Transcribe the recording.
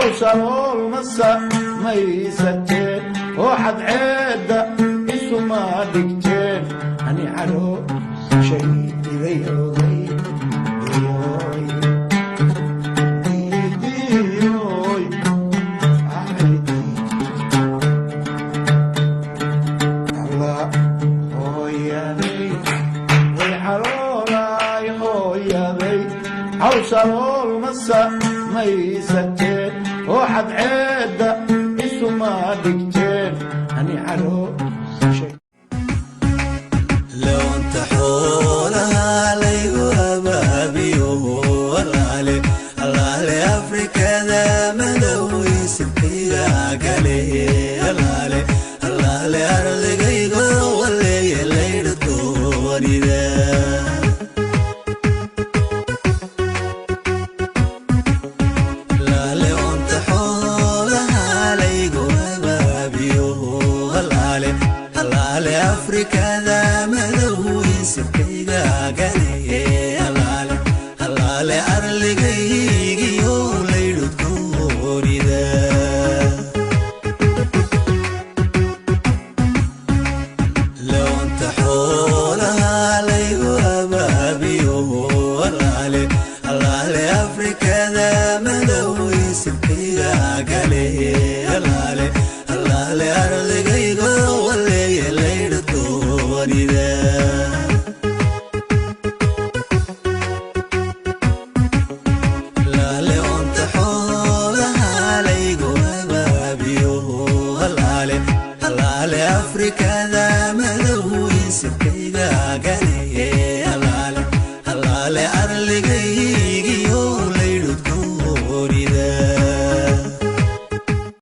Hawsalool ma samaysateen oo cadceedda isuma dhigteen? Ani calooshay idayooday diyoy diyoy. Allah, hooyaday way caloolay, hooyaday. Hawsalool ma samaysateen oo cadceedda isuma dhigteen? Ani calooshay. Leonta xoolaha laygu abaabiyo, alaale alaale, Afrikada madow isibkayga gale, alaale alaale, arligaygo waleeye laydha doonida. Leonta xoolaha laygu abaabiyo, alaale alaale, Afrikada madow isibkayga gale, alaale alaale, arligaygiyo laydhudkoonida. Leonta xoolaha laygu abaabiyo, alaale alaale, Afrikada madow isibkayga gale, alaale alaale, arligaygo waleeye laydha doonida. Leonta xoolaha laygu abaabiyo, alaale alaale, Afrikada madow isibkayga gale,